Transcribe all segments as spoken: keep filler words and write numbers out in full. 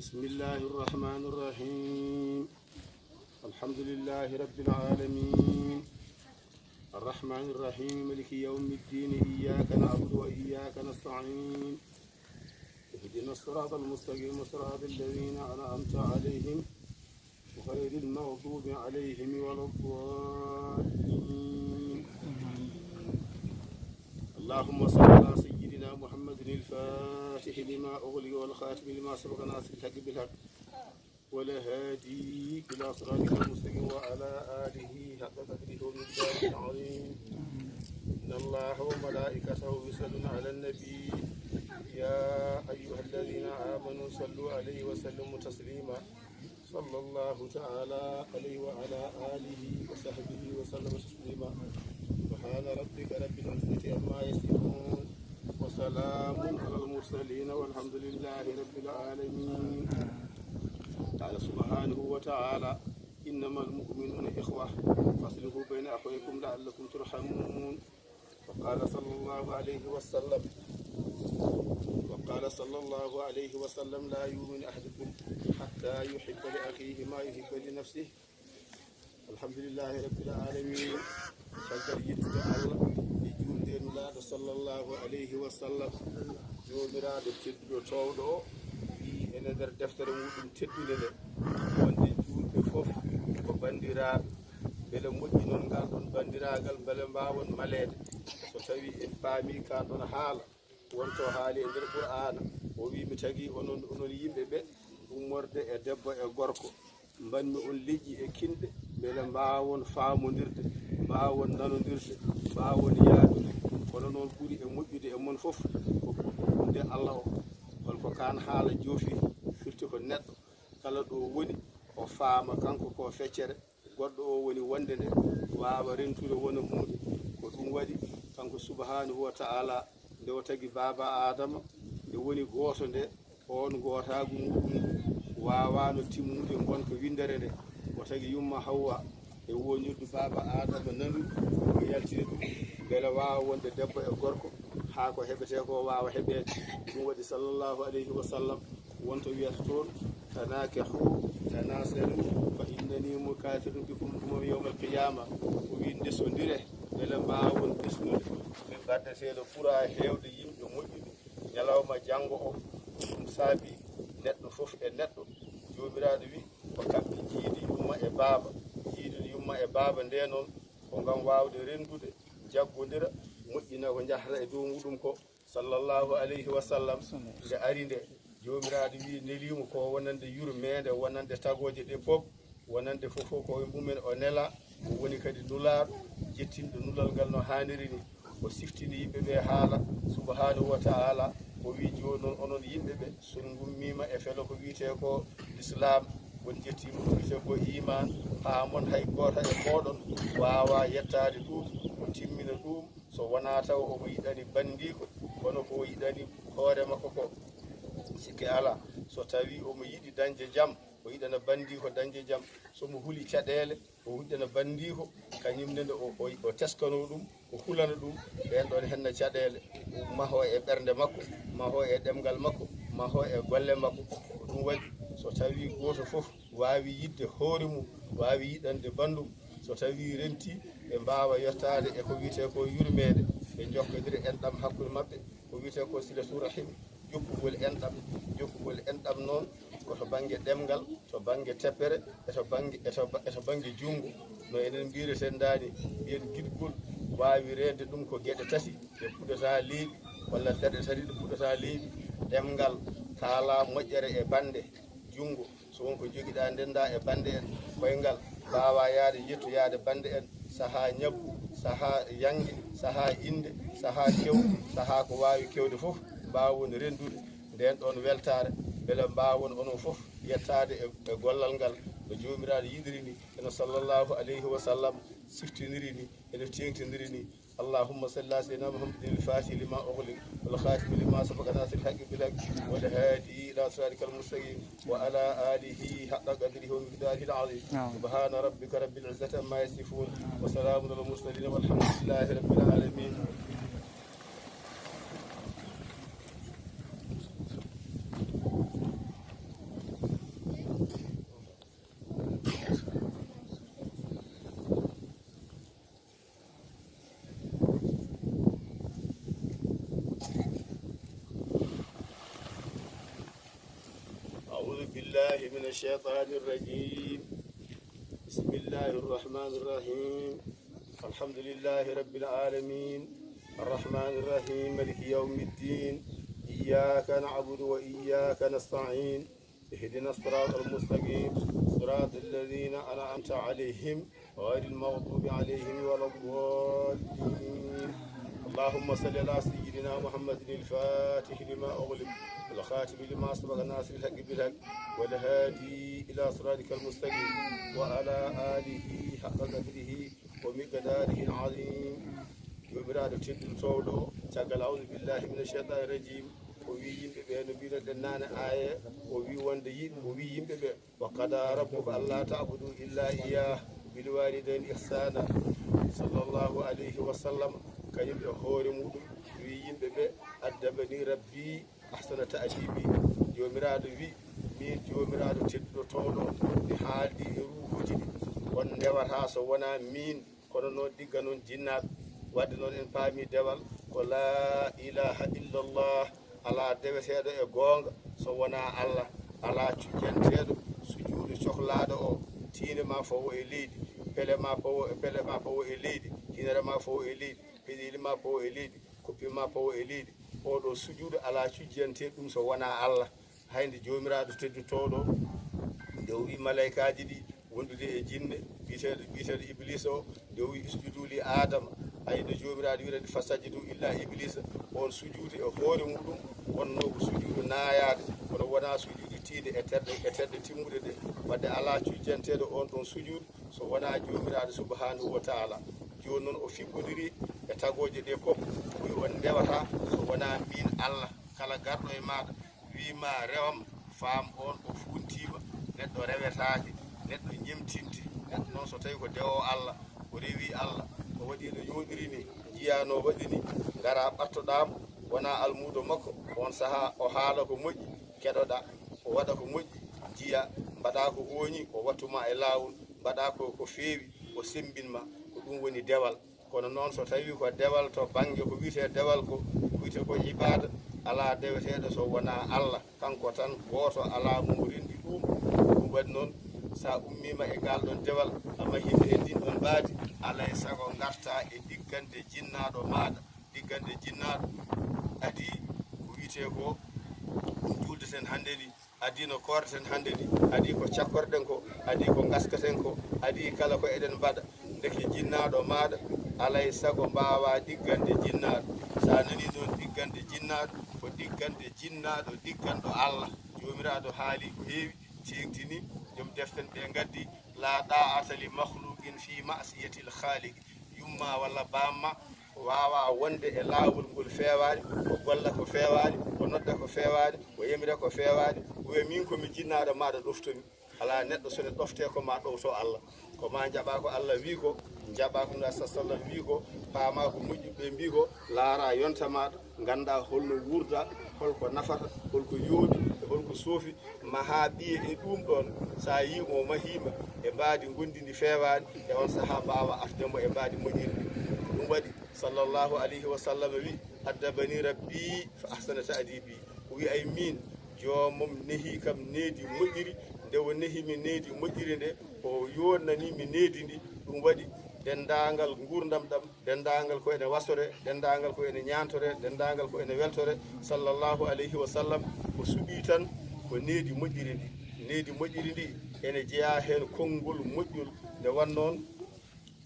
بسم الله الرحمن الرحيم. الحمد لله رب العالمين. الرحمن الرحيم. ملك يوم الدين. إياك نعبد وإياك نستعين. اهدنا الصراط المستقيم. صراط الذين أنعمت عليهم غير المغضوب عليهم ولا الضالين. اللهم صل على سيدنا محمد الفاتح لما أغلق والخاتم لما سبق ناصر الحق بالحق والهادي إلى صراطك المستقيم وعلى آله حق قدره ومقداره العظيم. إن الله وملائكته يصلون على النبي، يا أيها الذين آمنوا صلوا عليه وسلموا تسليما. صلى الله تعالى عليه وعلى آله وصحبه وسلم تسليما. سبحان ربك رب العزة عما يصفون، وسلام على المرسلين، والحمد لله رب العالمين. قال سبحانه وتعالى: إنما المؤمنون إخوة، فأصلحوا بين أخويكم لعلكم ترحمون. وقال صلى الله عليه وسلم، وقال صلى الله عليه وسلم: لا يؤمن أحدكم حتى يحب لأخيه ما يحب لنفسه. Alhamdulillahi rabbil alamin. Caggal yettude Allah e juulde e Nulaaɗo sallallahu alayhi wa sallam, Joomiraaɗo tedduɗo toowɗo o wii e nder deftere muɗum teddunde nde, wonde juulɓe fof ko banndiraaɓe. Mbele moƴƴinon ngal ɗon banndiraagal, mbele mbaawon maleede. So tawii en paamii kaa ɗon haala, wonto haali e nder Qur'aana, o wii: mi tagii onon, onon yimɓe ɓe, ummorde e debbo e gorko, mbaɗmi on leƴƴi e kinɗe, mbele mbaawon faamondirde, mbaawon nanondirde, mbaawon yaadude. Kono noon, ɓuri e moƴƴude e mon fof ko ɓurɗo hulde Allah o. Holko kaan haala joofi? Firti ko neɗɗo kala ɗo woni, o faama kanko ko feccere goɗɗo o woni wonde nde, waawa rentude wona huunde. Ko ɗum waɗi kanko subhanahu wa ta'ala, nde o tagi baaba Aadama, nde woni gooto nde, oon gootaagu muɗum ngu waawaano timmude ngonka winndere nde. O tagi yumma Hawwa e wonjoddu baaba Aadama nandu, o yaltini ɗum, mbele waawa wonde debbo e gorko, haa ko heɓetee ko waawa heɓeede. Ɗum waɗi, sallallahu alayhi wa sallam, wonto wiyata toon: "Tanakihu, tanasalu, fa innani mukafirun bikum umam yawmal qiyama." O wi: "Ndesondire, mbele mbaawon ɓesnude." Min gaddateeɗo ɓura heewde yimɓe moƴƴuɓe ñalawma janngo o. Ɗum saabi neɗɗo fof e neɗɗo, Joomiraaɗo wi, ko kaɓɓi jiidi yumma e baaba. Jiidi yumma e baaba nde noon, ko ngam waawde renndude, jaggondira, moƴƴina ko njahata e dow muɗum ko. Sallallahu alayhi wa sallam, nde ari nde, Joomiraaɗo wi, neliimo ko wonande yurmeende, wonande tagooje ɗe pop, wonande fof fof ko e mumen o nela. O woni kadi nulaaɗo, jettinɗo nulal ngal no haaniri ni. O siftini yimɓe ɓe haala, subhanahu wa ta'ala, o wi, jooni noon, onon yimɓe ɓe, so on ngummiima e felo ko wiyetee ko Lislaam, on njettiima ko wiyetee ko iimaan, paamon hay gooto e mooɗon waawaa yettaade ɗum, o timmina ɗum, so wonaa taw omo yiɗani banndiiko, kono ko o yiɗani hoore makko ko, sikke alaa. So tawii omo yiɗi dañde jam, o yiɗana banndiiko dañde jam. So mo huli caɗeele, o huƴƴana banndiiko, kañum ne nde o, o, o teskanoo ɗum, o hulana ɗum, ɓeen ɗoon henna caɗeele, mahoo e ɓernde makko, mahoo e ɗemngal makko, mahoo e golle makko. Ko ɗum waɗi, so tawii gooto fof waawi yiɗde hoore mum, waawi yiɗande banndum, so tawii rentii, ɓe mbaawa yettaade e ko wiyetee ko yurmeende, ɓe njokkodira enɗam hakkunde maɓɓe, ko wiyetee ko silatu rahim, jokkugol enɗam. Jokkugol enɗam noon, ko to bannge ɗemngal, to bannge teppere, e to bannge, e to ba-, e to bannge junngo. No enen mbiyirten daani, mbiyen giɗgol waawi reende ɗum ko geɗe tati, ɗe puɗata leeɓi, walla geɗe tati ɗe puɗata leeɓi. Ɗemngal, kaalaa moƴƴere e bannde junngo. So won ko njogiɗaa, ndenndaa e bannde en, koyngal, mbaawaa yahde, yettoyaade bannde en, sahaa ñabbu, sahaa yannge, sahaa innde, sahaa kew, sahaa ko waawi kewde fof, mbaawon renndude ndeen ɗoon weltaare, mbele mbaawon onon fof yettaade e, e gollal ngal no Joomiraaɗo yiɗiri ni, e no sallallahu alayhi wa sallam siftiniri ni, e no teeŋtiniri ni. اللهم صل على سيدنا محمد الفاتح لما أغلق والخاتم لما سبق ناصر الحق بالحق والهادي إلى صراطك المستقيم وعلى آله حق قدره ومقداره العظيم. نعم. سبحان ربك رب العزة عما يصفون وسلام على المرسلين والحمد لله رب العالمين. من الشيطان الرجيم. بسم الله الرحمن الرحيم. الحمد لله رب العالمين. الرحمن الرحيم. ملك يوم الدين. إياك نعبد وإياك نستعين. اهدنا الصراط المستقيم. صراط الذين أنعمت عليهم غير المغضوب عليهم ولا الضالين. اللهم صل على سيدنا محمد الفاتح لما أغلق والخاتم لما سبق ناصر الحق بالحق والهادي إلى صراطك المستقيم وعلى آله حق قدره ومقداره العظيم. Joomiraaɗo teddintooɗo, caggal أعوذ بالله من الشيطان الرجيم, o wii yimɓe ɓe no mbiɗon ɗen naane aaya, o wii wonde yi-, o wii yimɓe ɓe, وقضى ربك ألا تعبدوا إلا إياه وبالوالدين إحسانا. Sallallahu alayhi wa sallam, kañum e hoore muɗum wii yimɓe ɓe, أدبني ربي فأحسن تأديبي. Joomiraaɗo wii, miin Joomiraaɗo tedduɗo tooɗo, mi haaldi e ruuhuuji ɗi, on ndewataa so wonaa miin. Kono noon, ɗigga noon jinnaaɓe. Wadde noon, en paami dewal ko laa ilaaha illallah, alaa deweteeɗo e goonga so wonaa Allah, alaa cujjanteeɗo sujuudu cohlaaɗo o, tiinde ma fawo e leydi, pele ma fawo, pele ma fawo e leydi, hinere ma fawo e leydi, peɗeeli ma fawo e leydi, koppi ma fawo e leydi. Oɗo sujuudu alaa cujjanteeɗo ɗum so wonaa Allah. Hay nde Joomiraaɗo tedditooɗo, nde o wii malaykaaji ɗi wondude e jinne, biyeteeɗo, biyeteeɗo Ibliisa o, nde o wii, "Usjudu li Aadama." Hay nde Joomiraaɗo wiirani, "Fasajadu illa Ibliisa." On sujuudu e hoore muɗum wonnoo ko sujuudu naayaade, kono wonaa sujuudu tiinde e terɗe, e terɗe timmuɗe ɗe. Wadde alaa cujjanteeɗo on ɗon sujuudu so wonaa Joomiraaɗo subhaanahu wa taala. Jooni noon o fiɓɓondiri e tagooje ɗe fof, o wii, "On ndewataa so wonaa miin Allah." Kala garɗo e maaɗa wii ma rewam, faam on o fuuntiima, neɗɗo rewetaake, neɗɗo ñemtinte. Neɗɗo noon, so tawii ko dewoowo Allah, o rewii Allah, o waɗi no yooɗiri ni, njiyaa no waɗi ni, ngaraa ɓattoɗaa mo, wonaa almuudo makko, on sahaa o haala ko moƴƴi, keɗoɗaa, o waɗa ko moƴƴi, njiyaa, mbaɗaa ko ooñi, o wattu ma e laawol, mbaɗaa ko, ko feewi, o semmbin ma, ko ɗum woni dewal. Kono noon, so tawii ko dewal to bannge ko wiyetee dewal ko, ko wiyetee ko ibaada, alaa deweteeɗo so wonaa Allah. Kanko tan gooto, alaa mo renndi ɗum. Ɗum waɗi noon, so a ummiima e ngal ɗon dewal, a mahiima e ndin ɗon mbaadi, alaa e sago ngartaa e diggante jinnaaɗo maaɗa, diggante jinnaaɗo adii ko wiyetee ko juulde ten hannde ni. Adii no koorten hannde ni, adii ko cakkorɗen ko, adii ko ngaskaten ko, adii kala ko eɗen mbaɗa. Ndeke jinnaaɗo maaɗa, alaa e sago mbaawaa diggande jinnaaɗo. So a nanii noon diggande jinnaaɗo, ko diggande jinnaaɗo, digganɗo Allah. Joomiraaɗo haali ko heewi, teeŋtini, joom defte ɓe ngaddi, "Laa ɗaa'ata li makhluqin fi ma'siyatil khaliq." Yumma walla bamma waawaa wonde e laawol ngol feewaani, o golla ko feewaani, o nodda ko feewaani, o yamira ko feewaani, o wiya, "Miin ko mi jinnaaɗo maaɗa, ɗoftu mi." Alaa neɗɗo so ne ɗoftee ko ma ɗowto Allah. Ko ma njaɓaa ko Allah wii ko, njaɓaa ko Nulaaɗo sallallaahu alayhi wa sallam wii ko, paamaa ko moƴƴi ɓe mbii ko, laaraa yonta maaɗa, nganndaa holno wuurdaa, holko nafata, holko yooɗi, e holko soofi, mahaa ɓiye e ɗum ɗoon. So a yii mo mahiima e mbaadi ngonndi ndi feewaani, e on sahaa mbaawa artude mo e mbaadi moƴƴiri. Ɗum waɗi, sallallaahu alayhi wa sallam wii, "Addabanii Rabbii fa ahsana ta'diibii." O wii, "Ay miin, joomam nehii kam needi moƴƴiri, nde o nehi mi needi moƴƴiri nde, o yooɗnanii mi needi ndi." Ɗum waɗi denndaangal nguurndam ɗam, denndaangal ko ene wasore, denndaangal ko ene ñaantore, denndaangal ko ene weltore, sallallaahu alayhi wa sallam, o suɓii tan ko needi moƴƴiri ndi. Needi moƴƴiri ndi ene jeyaa heen konngol moƴƴol, nde wannoon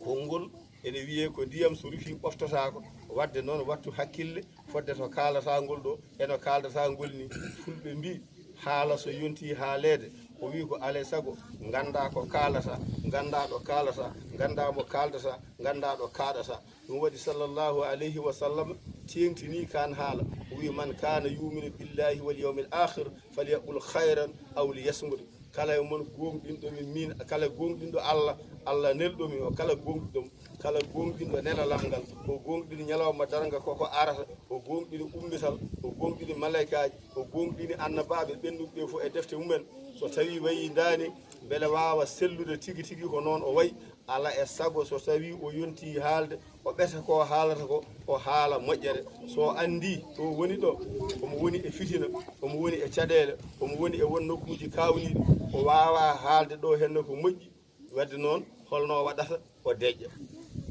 konngol ene wiyee ko ndiyam so rufii ɓoftotaako. Waɗde noon, wattu hakkille fodde to kaalataa ngol ɗo, e no kaaldataa ngol ni. Fulɓe mbii, haala so yontii haaleede, o wii ko alaa e sago nganndaa ko kaalataa, nganndaa ɗo kaalataa, nganndaa mo kaaldataa, nganndaa ɗo kaaɗataa. Ɗum waɗi, sallallaahu alayhi wa sallam teeŋtinii kaan haala. O wii, "Man kaana yu'minu billaahi wal yawmil aakhir, falyaqul khayran aw liyasmut." Kala e mon gooŋɗinɗo mi, miin, kala gooŋɗinɗo Allah, Allah nelɗo mi o, kala gooŋɗinɗo mo, kala gooŋɗinɗo nelalam ngal, o gooŋɗini ñalawma darnga ko ko arata, o gooŋɗini ummital, o gooŋɗini malaykaaji, o gooŋɗini annabaaɓe ɓennuɓe ɓe fof e defte mumen. So tawii wayi ndaani, mbele waawa sellude tigi tigi ko noon o wayi, alaa e sago so tawii o yontii haalde, o ɓeta ko haalata ko, o haala moƴƴere. So o anndi to woni ɗo, omo woni e fitina, omo woni e caɗeele, omo woni e won nokkuuji kaawniiɗi, o waawaa haalde ɗo henno ko moƴƴi. Wadde noon, holno o waɗata? O deƴƴa.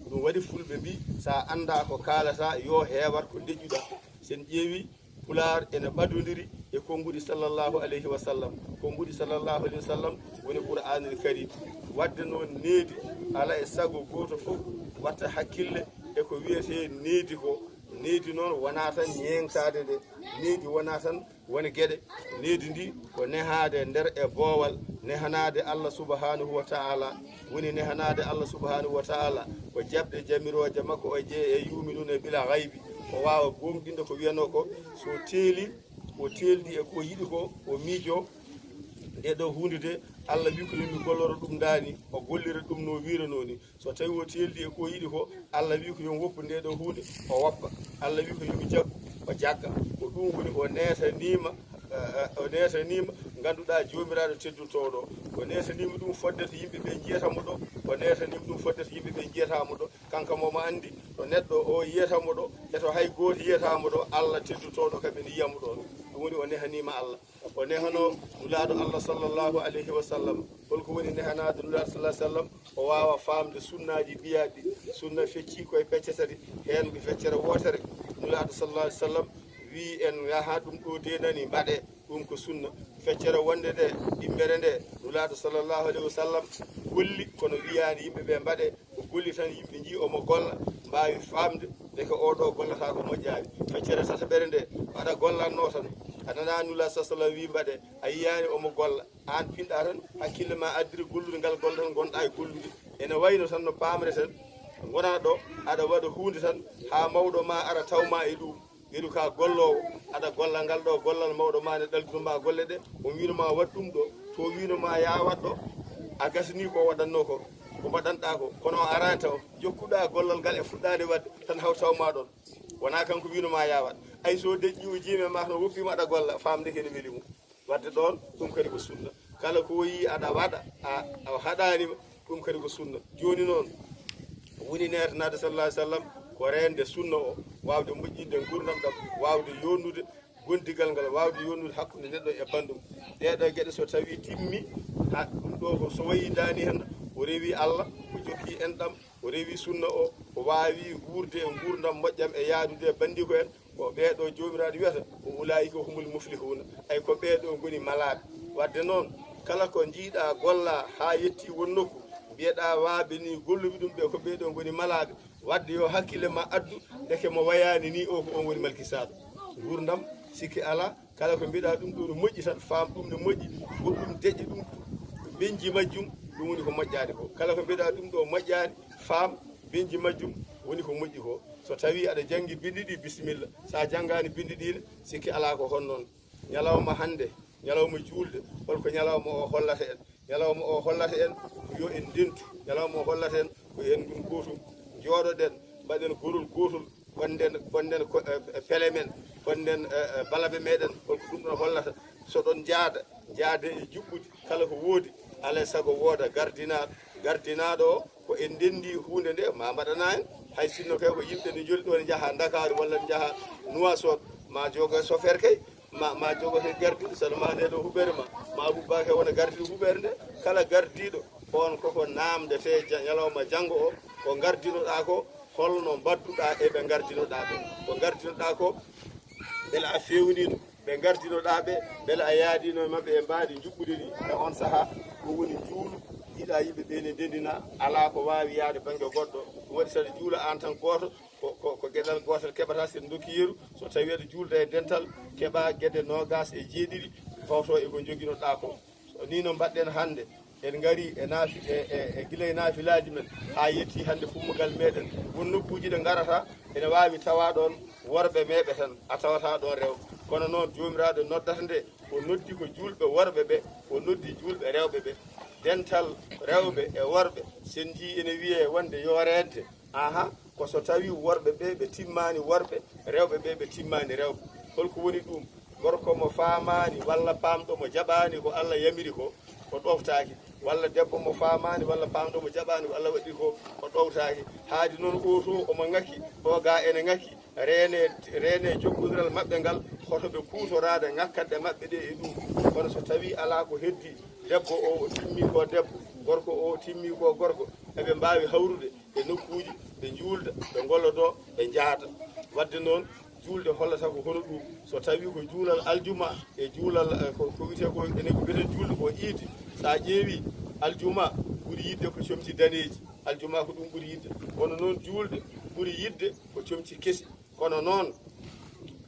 Ko ɗum waɗi fulɓe mbii, so a anndaa ko kaalataa, yo heewat ko deƴƴuɗaa. So en ƴeewii, Pulaar ene ɓadondiri e konnguɗi sallallahu alayhi wa sallam. Konnguɗi sallallahu alayhi wa sallam woni Qur'aanul Kariim. Wadde noon, needi, alaa e sago gooto fof watta hakkille e ko wiyetee needi ko. Needi noon wonaa tan ñeeŋtaade nde, needi wonaa tan won geɗe. Needi ndi ko nehaade nder e boowal, nehanaade Allah subhanahu wa ta'ala. Woni nehanaade Allah subhanahu wa ta'ala ko jaɓde jamirooje makko o jeye e yuuminuuna bila gaybi, o waawa goongɗinde ko wiyanoo ko. So teeli, o teeldi e ko yiɗi ko, o miijo nde ɗo huunde de, Allah wi ko yo mi golloro ɗum ndaani, o gollira ɗum no wiiranoo ni. So tawi o teeldi e ko yiɗi ko, Allah wi ko yo mi woppu nde ɗo huunde, o woppa. Allah wi ko yo mi jaggu, o jagga. Ko ɗum woni o neetaniima, eh, eh, o neetaniima, ngannduɗaa, Joomiraaɗo teddotooɗo. O neetaniima ɗum fodde to yimɓe ɓe njiyata mo ɗo, o neetaniima ɗum fodde to yimɓe ɓe njiyata mo ɗo. Kanko mo mo anndi to neɗɗo o yiyata mo ɗo, e to hay gooto yiyata mo ɗo, Allah teddotooɗo kam ene yiya mo ɗo. Ɗum woni o nehaniima Allah. O nehano Nulaaɗo Allah sallallahu alayhi wa sallam. Holko woni nehanaade Nulaaɗo sallallahu alayhi wa sallam? O waawa faamde sunnaaji mbiyaaɗi. Sunna feccii koye pecce tati, heen ko feccere wootere. Nulaaɗo sallallahu alayhi wa sallam wii en, yaha, ɗum ɗo de nani, mbaɗee. Ɗum ko sunna. Feccere wonde nde, ɗimmere nde, Nulaaɗo sallallahu alayhi wa sallam golli, kono wiyaani yimɓe ɓe mbaɗee. O golli tan, yimɓe njii omo golla, mbaawi faamde ndeke oo ɗoo gollata ko moƴƴaani. Feccere tataɓere nde, aɗa gollatnoo tan, a nanaani Nulaaɗo sallallahu alayhi wa sallam wii mbaɗee, a yiyaani omo golla, aan pinɗaa tan, hakkille ma addiri gollude ngal golla tan, ngonɗaa e gollude. Ene wayno tan no paamreten, ngonaa ɗo, aɗa waɗa huunde tan, haa mawɗo ma ara taw ma e ɗum. Yeru ka golloowo, aɗa golla ngal ɗo gollal mawɗo ma ne ɗaldino ma golle ɗe, o wiino ma waɗ ɗum ɗo, to wiino ma ya waɗ ɗo, a gasni ko waɗanno ko, ko mbaɗanɗa ko, kono o arani taw, jokkuɗa gollal ngal e fuɗɗade waɗde, tan hawtaw ma ɗon. Wona kanko wiino ma ya waɗ. Ay so deƴƴi o jiimi e ma, no woppima aɗa golla, famde kene weli mo. Wadde ɗon, ɗum kadi ko sunna. Kala ko o yii aɗa waɗa, a, a haɗanima, ɗum kadi ko sunna. Joni noon, woni neetanaade sallallahu alaihi wasallam ko reende sunna o, waawde moƴƴinde ngurdam ɗam, waawde yonnude gondigal ngal, waawde yonnude hakkunde neɗɗo e banndum. Ɗee ɗoo geɗe so tawi timmi, ha ɗum ɗo ko so wayi daani hen, o rewi Allah, o jokki enɗam, o rewi sunna o, o waawi wuurde e ngurdam moƴƴam e yaadude e banndiko en, ko ɓee ɗoo Joomiraaɗo wiyata, ko ulaa'ika humul muflihuuna, ay ko ɓee ɗoo ngoni malaaɓe. Wadde noon, kala ko njiiɗaa gollaa haa yettii won nokku, mbiyeɗaa waaɓe nii golluɓe ɗum ɓe ko ɓee ɗoo ngoni malaaɓe. Wadde yo hakkille ma addu, ndeke mo wayaani nii o ko on woni malkisaaɗo. Ngurdam, sikke alaa, kala ko mbiɗaa ɗum ɗoo no moƴƴi tan, faam ɗum no moƴƴi, goɗɗum deƴƴa ɗum, benji majjum, ɗum woni ko moƴƴaani ko. Kala ko mbiɗaa ɗum ɗoo moƴƴaani, faam benji majjum woni ko moƴƴi ko. So tawii aɗa janngi binndi ɗi, bisimilla. So a janngaani binndi ɗi ne, sikke alaa ko honnoon. Ñalawma hannde, ñalawma juulde, holko ñalawma o hollata en? Ñalawma o hollata en ko yo en ndentu. Ñalawma o hollata en ko en ngun gootum, njooɗoɗen, mbaɗen gorol gootol, gonden, gonden ko, e, e pele men, gonden, e, e balabe meɗen, holko ɗum ɗon hollata? So ɗon njaada, njaade e juɓɓudi, kala ko woodi, alay sago wooda gardinaaɗo. Gardinaaɗo o, ko en ndenndi huunde nde, ma mbaɗana en, hay sinno kay ko yimɓe ne njoli ɗo ne njaha Ndakaaru walla ne njaha Nuwaasoot, ma jogo e sofeer kay, ma, ma jogo he gardiiɗo, saɗa ma nde ɗo huɓeere ma, ma Abubaake wona gardiiɗo huɓeere nde. Kala gardiiɗo on koko naamndete ja-, ñalawma janngo o, ko ngardinoɗaa ko, holno mbaɗduɗaa e ɓe ngardinoɗaa ɓe? Ko ngardinoɗaa ko, mbele a feewniino ɓe ngardinoɗaa ɓe, mbele a yaadiino e maɓɓe e mbaadi njuɓɓudi ndi e on sahaa? Ko woni juulu, yiɗa yimɓe ɓe ne ndenndina, alaa ko waawi yahde bannge goɗɗo. Ɗum waɗi saɗa juula aan tan gooto, ko, ko, ko geɗal gootal keɓata, si en ndokki yeru, so tawii aɗa juulda e dental, keɓa geɗe noogaas e jeeɗiɗi, fawto e ko njoginoɗaa ko. So nii no mbaɗɗen hannde, en ngari e naafi-, e, e, e gila e naafilaaji men, haa yettii hannde kummugal meɗen. Won nokkuuji ɗe ngarata, ene waawi tawa ɗoon worɓe meeɓe tan, a tawata ɗoon rewɓe. Kono noon, Joomiraaɗo noddata nde, o noddi ko juulɓe worɓe ɓe, o noddi juulɓe rewɓe ɓe. Dental rewɓe e worɓe, so en njii ene wiyee wonde yo reente. Aha, ko so tawii worɓe ɓe ɓe timmaani worɓe, rewɓe ɓe ɓe timmaani rewɓe. Holko woni ɗum? gorko mo faamaani walla paamɗo mo jaɓaani ko Allah yamiri ko, o ɗowtaaki. Walla debbo mo faamaani walla paamɗo mo jaɓaani ko Allah waɗiri ko, o ɗowtaaki. Haadi noon o to omo ŋakki, o ga ene ŋakki, reene, reene jokkondiral maɓɓe ngal, hoto ɓe kuutoraade ŋakkanɗe maɓɓe ɗe e ɗum. Kono so tawii alaa ko heddii, debbo o, o timmi ko debbo, gorko o timmi ko gorko, eɓe mbaawi hawrude e nokkuuji, ɓe njuulda, ɓe ngollodoo, ɓe njaada. Waɗde noon, juulde hollata ko hono ɗum. So tawii ko juulal aljuma e juulal, eh, ko, ko wiyetee ko, enen ko mbiyeten juulde ko iidi, so a ƴeewii, aljuma ɓuri yiɗde ko comci daneeji. Aljuma ko ɗum ɓuri yiɗde. Kono noon juulde ɓuri yiɗde ko comci kesi. Kono noon,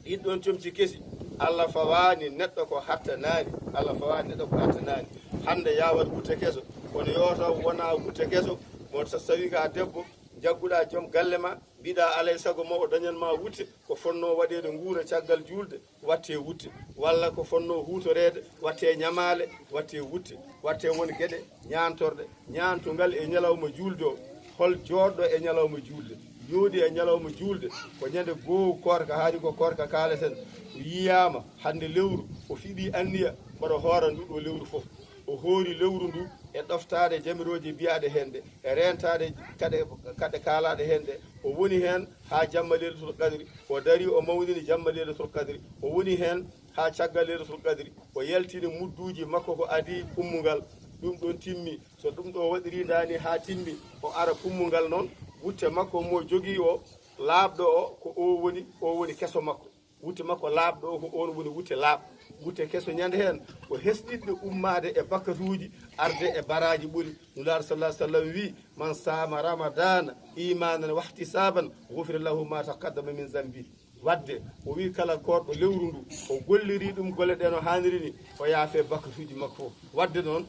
ɗiin ɗoon comci kesi, Allah fawaani neɗɗo ko hattanaani. Allah fawaani neɗɗo ko hattanaani. Hannde yaa waɗ wutte keso, kono yo taw wonaa wutte keso, mo so tawii ko a debbo, njagguɗaa joom galle ma, mbiɗa alay sago ma o dañan ma wutte, ko fotnoo waɗeede nguura caggal juulde, waɗtee wutte. Walla ko fotnoo huutoreede, waɗtee ñamaale, waɗtee wutte. Waɗtee won geɗe ñaantorɗe, ñaantungal e ñalawma juulde o. Hol jooɗɗo e ñalawma juulde? Jooɗi e ñalawma juulde, ko ñande goow koorka, haadi ko koorka kaaleten. Yiyaama hannde lewru, o fiɗi anniya mboɗo hoora ndu ɗo lewru fof. O hoori lewru ndu e ɗoftaade jamirooje mbiyaaɗe heen ɗe, e reentaade kaɗe, kaɗe kaalaaɗe heen ɗe. O woni heen haa jamma Leylatul Qadri, o darii, o mawnini jamma Leylatul Qadri. O woni heen haa caggal Leylatul Qadri, o yaltini mudduuji makko ko adii kummungal. Ɗum ɗoon timmi. So ɗum ɗo waɗirii ndaani haa timmi, o ara kummungal noon, wutte makko mo jogii o, laaɓɗo o, ko o woni, o woni keso makko. Wutte makko laaɓɗo o, ko oon woni wutte laaɓɗo. Wutte keso ñande heen, ko hesɗitde ummaade e bakkatuuji, arde e baraaji ɓuri. Nulaaɗo sallallahu alaihi wasallam wii, "Man saama Ramadana imanan wahtisaban, ghufira lahu ma taqaddama min zambi." Waɗde, o wii kala koorɗo lewru ndu, o gollirii ɗum golle ɗe no haaniri ni, o yaafee bakkatuuji makko fof. Waɗde noon,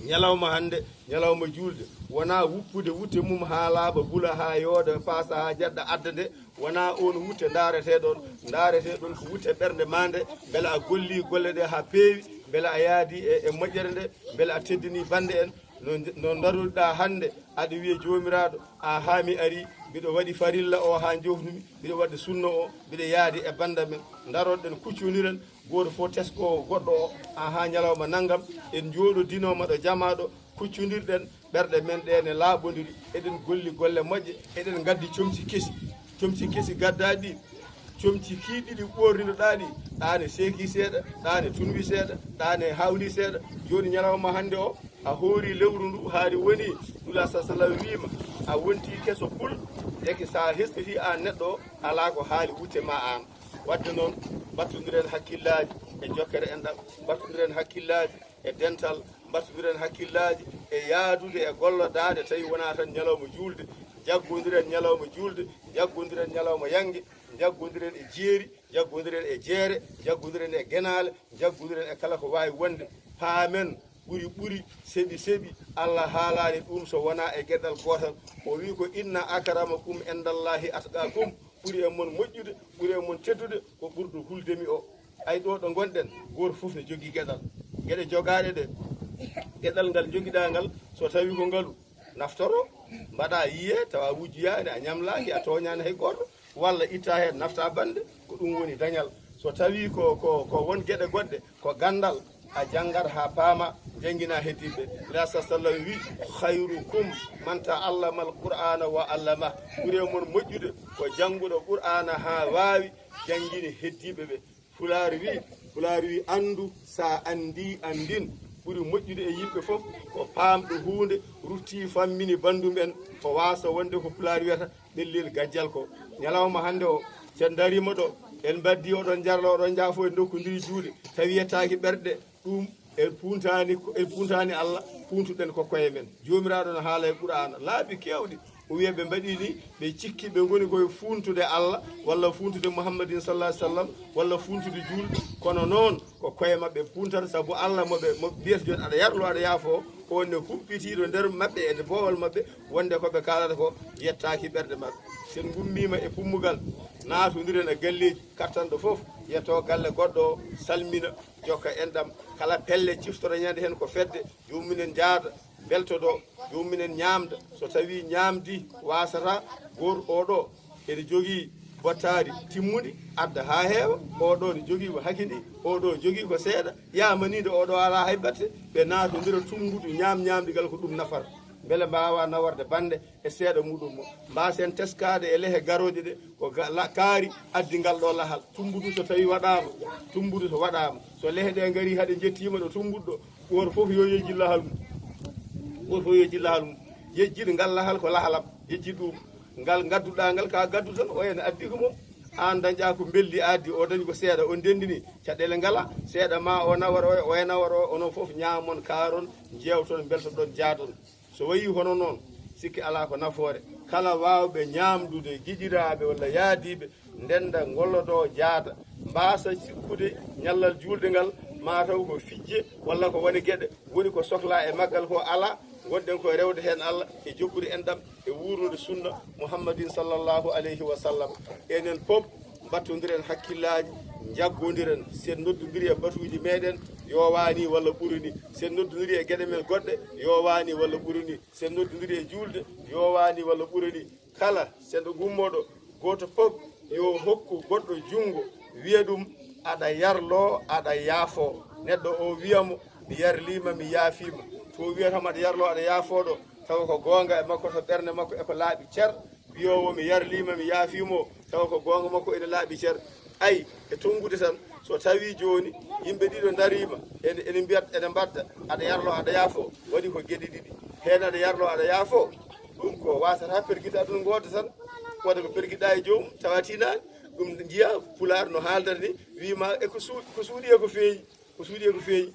ñalawma hannde, ñalawma juulde, wonaa wuppude wutte mum haa laaɓa, bula haa yooɗa, paasa haa jaɗɗa, adda nde, wonaa oon wutte ndaaretee ɗoon. Ndaaretee ɗoon ko wutte ɓernde maa nde, mbele a gollii golle ɗe haa peewi, mbele a yaadii e, e moƴƴere nde, mbele a teddinii bannde en. No, no ndaroɗaa hannde, aɗa wiya, "Joomiraaɗo, a haa mi arii, mbiɗo waɗi farilla o haa njoofnumi, mbiɗo waɗde sunna o, mbiɗo yaadi e bannda men." Ndaroɗen, kucconiren, gooto fof tesko goɗɗo o, "A haa ñalawma nanngam, en njooɗodinooma ɗo jamaaɗo, kuccondirɗen ɓerɗe men ɗe ne laaɓondiri, eɗen golli golle moƴƴe, eɗen ngaddi comci kesi." Comci kesi gaddaaɗi ɗi, comci kii ɗiɗi ɓoorninoɗaa ɗi, ɗaane seekii seeɗa, ɗaane tunwi seeɗa, ɗaane hawlii seeɗa. Jooni ñalawma hannde o, a hoorii lewru ndu, haari woni, Nulaaɗo sallallahu alaihi wasallam wiima, a wontii keso pul, eke so a hesɗitii aan neɗɗo o, alaa ko haali wutte ma aan. Waɗde noon, mbattondiren hakkillaaji e jokkere enɗam, mbattondiren hakkillaaji e dental, mbattondiren hakkillaaji e yaadude e gollodaade, tawi wonaa tan ñalawma juulde, njaggondiren ñalawma juulde, njaggondiren ñalawma yannge, njaggondiren e jeeri, njaggondiren e jeere, njaggondiren e genaale, njaggondiren e kala ko waawi wonde. Paamen, ɓuri ɓuri, seɓi seɓi, Allah haalaani ɗum so wonaa e geɗal gootal. O wii ko, "Inna akramakum indallahi atqakum." Ɓuri e mon moƴƴude, ɓuri e mon teddude, ko ɓurɗo hulde mi o. Ay, ɗo ɗo ngonɗen, gooto fof ne jogii geɗal. Geɗe jogaaɗe ɗe, geɗal ngal njogiɗaa ngal, so tawii ko ngalu, naftoro, mbaɗa yiye, tawa wujjoyaani, a ñamlaaki, a tooñaani hay gooto, walla itta heen, nafta bannde, ko ɗum woni dañal. So tawii ko, ko, ko won geɗe goɗɗe, ko ganndal, a janngat haa paama, janngina heddiiɓe. Nulaaɗo sallam wii, "Khayrukum man ta'allama al-Qur'ana wa allama." Ɓuri e mon moƴƴude ko jannguɗo Qur'aana haa waawi, janngini heddiiɓe ɓe. Pulaar wii, Pulaar wii, "Anndu, so a anndii, anndin." Ɓuri moƴƴude e yimɓe fof ko paamɗo huunde, ruttii, fammini banndum en, o waasa wonde ko Pulaar wiyata ɓellel gajjal ko. Ñalawma hannde o, so en ndariima ɗo, en mbaddii oɗon njarla, oɗon njaafo, en ndokkondiri juuɗe, tawi yettaaki ɓerɗe, ɗum en puntaani ko, en puntaani Allah, puntuɗen ko koye men. Joomiraaɗo no haala e Qur'aana, laabi keewɗi, o wiya ɓe mbaɗii ni, ɓe cikki ɓe ngoni koye funtude Allah, walla funtude Muhammadin sallallahu alaihi wasallam, walla funtude juulɓe. Kono noon, ko koye maɓɓe puntata, sabu Allah mo ɓe, mo ɓe mbiyata jooni, "Aɗa yarlo, aɗa yaafo," o, on ne humpitiiɗo nder maɓɓe e boowal maɓɓe, wonde ko ɓe kaalata ko yettaaki ɓerɗe maɓɓe. So en ngummiima e pummugal, naatondiren e galleeji, kattanɗo fof yettoo galle goɗɗo o, salmina, jokka enɗam. Kala pelle ciftorañande heen ko fedde, joomum'en njaada, mbeltodoo, joomum'en ñaamda. So tawii ñaamdi waasata, gooto oɗo ene jogii Bottaari timmundi, adda haa heewa, oo ɗoo ne jogii ko hakindi, oo ɗoo jogii ko seeɗa, yamaniinde oo ɗoo alaa hay batte, ɓe naatondira tummbudu ñaam-ñaamdigal ko ɗum nafata. Mbele mbaawa nawarde bannde e seeɗa muɗum mo. Mbaasen teskaade e lehe garooje ɗe, ko ga-, la-, kaari addi ngal ɗoo lahal. Tummbudu so tawii waɗaama, tummbudu so waɗaama, so lehe ɗe ngarii haa ɗe njettiima ɗo tummbudu ɗo, gooto fof yo yejjit lahal mum. Gooto fof yo yejjit lahal mum. Yejjit ngal lahal ko lahalam, yejjit ɗum. Ngal ngadduɗaa ngal, ka gaddu tan, o ene addi ko mum. Aan dañƴaa ko mbeldi addi, o dañi ko seeɗa, on ndenndini, caɗeele ngala, seeɗa ma o nawor o, o e nawor o, onon fof ñaamon, kaaron, njeewton, mbeltoɗon, jaadon. So wayii hono noon, sikke alaa ko nafoore. Kala waawɓe ñaamdude, giƴiraaɓe walla yaadiiɓe, ndennda, ngollodoo, jaada, mbaasa sikkude ñallal juulde ngal, maa taw ko fijje walla ko woni geɗe woni ko sohlaa e maggal ko alaa, ngonɗen ko e rewde heen Allah e joɓɓude enɗam e wuurnude sunna Muhammadin sallallahu alayhi wa sallam. Enen fof mbattondiren hakkillaaji, njaggondiren. Si en noddondirii e batuuji meeɗen, yoowaani walla ɓurini. Si en noddondirii e geɗe men goɗɗe, yoowaani walla ɓurini. Si en noddondirii e juulde, yoowaani walla ɓurini. Kala senɗo gummooɗo, gooto fof yo hokku goɗɗo junngo, wiya ɗum, "Aɗa yarloo, aɗa yaafoo." Neɗɗo o wiya mo, "Mi yarliima, mi yaafiima." To wiyata mo, "Aɗa yarloo, aɗa yaafoo" ɗo, tawa ko goonga e makko, to ɓernde makko e ko laaɓi cer. Wiyoowo, "Mi yarliima, mi yaafiima" o, tawa ko goonga makko ene laaɓi cer. Ay, e tonngude tan, so tawii jooni yimɓe ɗiɗo ndariima, ene, ene mbiyat, ene mbaɗda, "Aɗa yarloo, aɗa yaafoo." Waɗi ko geɗe ɗiɗi. Heen aɗa yarloo, aɗa yaafoo. Ɗum ko waasata pergita ɗum gooto tan. Wota ko pergiɗa e joomum, tawa tinaani. Ɗum njiya Pulaar no haaldata ni, wii ma, e ko suuɗi, ko suuɗi e ko feeñi. Ko suuɗi e ko feeñi.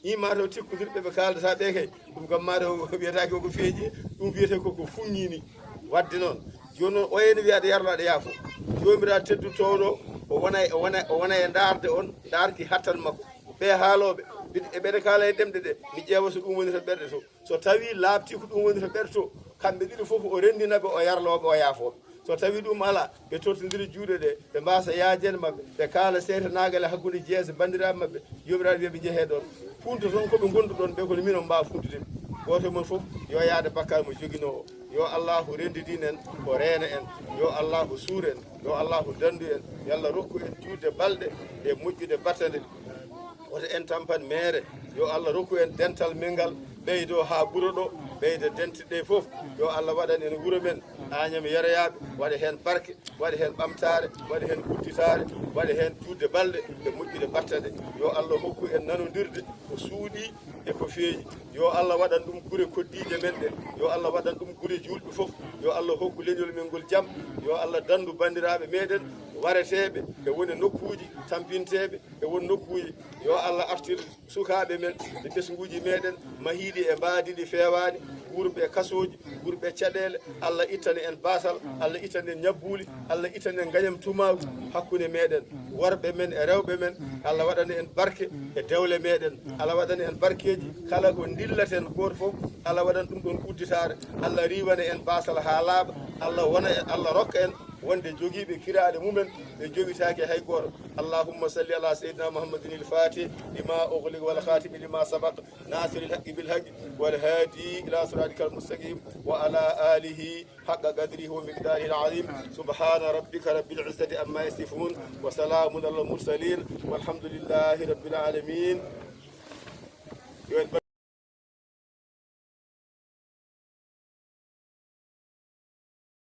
Ima taw tikkondirɓe ɓe kaaldata ɓe kay, ɗum kam ma taw wiyataake ko ko feeñi, ɗum wiyete ko ko fuññi ni. Waɗde noon, jooni noon, o ene wiya aɗa yarloo, aɗa yaafoo. Joomiraaɗo tedduɗo towɗo, o wona, o wona, o wona e ndaarde on, ndaarki hattan makko. Ɓe haalooɓe, mbiɗa, e ɓeɗe kaala e ɗemɗe ɗe, mi ƴeewa so ɗum woni to ɓerɗe to. So tawii laaɓtii ko ɗum woni to ɓerto, kamɓe ɗiɗo fof o renndina ɓe, o yarloo ɓe, o yaafoo ɓe. So tawii ɗum alaa, ɓe totondira juuɗe ɗe, ɓe mbaasa yaajande maɓɓe, ɓe kaala seytanaagal e hakkunde jeese banndiraaɓe maɓɓe, Joomiraaɗo wiya ɓe njehee ɗoon. Funto toon ko ɓe ngondu ɗoon ɓe, kono miin on mbaawa funtude ɓe. Gooto e mon fof yo yaade bakkaat mo joginoo o. Yo Allaahu renndidin en, o reena en. Yo Allaahu suur en. Yo Allaahu danndu en. Yo Allah rokku en juutde balɗe e moƴƴude battane. Wota en tampan meere. Yo Allah rokku en dental men ngal, ɓeydo haa ɓura ɗo, ɓeyda dentuɗe ɗe fof. Yo Allah waɗan en wuro men Añam Yeroyaaɓe, waɗa heen barke, waɗa heen ɓamtaare, waɗa heen udditaare, waɗa heen juutde balɗe e moƴƴude battane. Yo Allah hokku en nanondirde ko suuɗii e ko feeñi. Yo Allah waɗan ɗum gure koddiije men ɗe. Yo Allah waɗan ɗum gure juulɓe fof. Yo Allah hokku leñol men ngol jam. Yo Allah danndu banndiraaɓe meɗen wareteeɓe e wone nokkuuji, tampinteeɓe e won nokkuuji. Yo Allah artir sukaaɓe men e ɓesnguuji meɗen mahiiɗi e mbaadi ndi feewaani, guurɓe e kasooji, guurɓe e caɗeele. Allah ittane en baasal, Allah ittane en ñabbuuli, Allah ittane en ngañam tumaagu hakkunde meɗen, worɓe men e rewɓe men. Allah waɗane en barke e dewle meɗen, Allah waɗane en barkeeji. Kala ko ndillaten gooto fof, Allah waɗan ɗum ɗon udditaare. Allah riiwana en baasal haa laaɓa. Allah wona e, Allah rokka en wonde jogiiɓe kiraaɗe mumen, ɓe jowitaaki hay gooto. اللهم صل على سيدنا محمد الفاتح لما أغلق والخاتم لما سبق ناصر الحق بالحق والهادي إلى صراطك المستقيم وعلى آله حق قدره ومقداره العظيم. سبحان ربك رب العزة عما يصفون وسلام على المرسلين والحمد لله رب العالمين. Yo en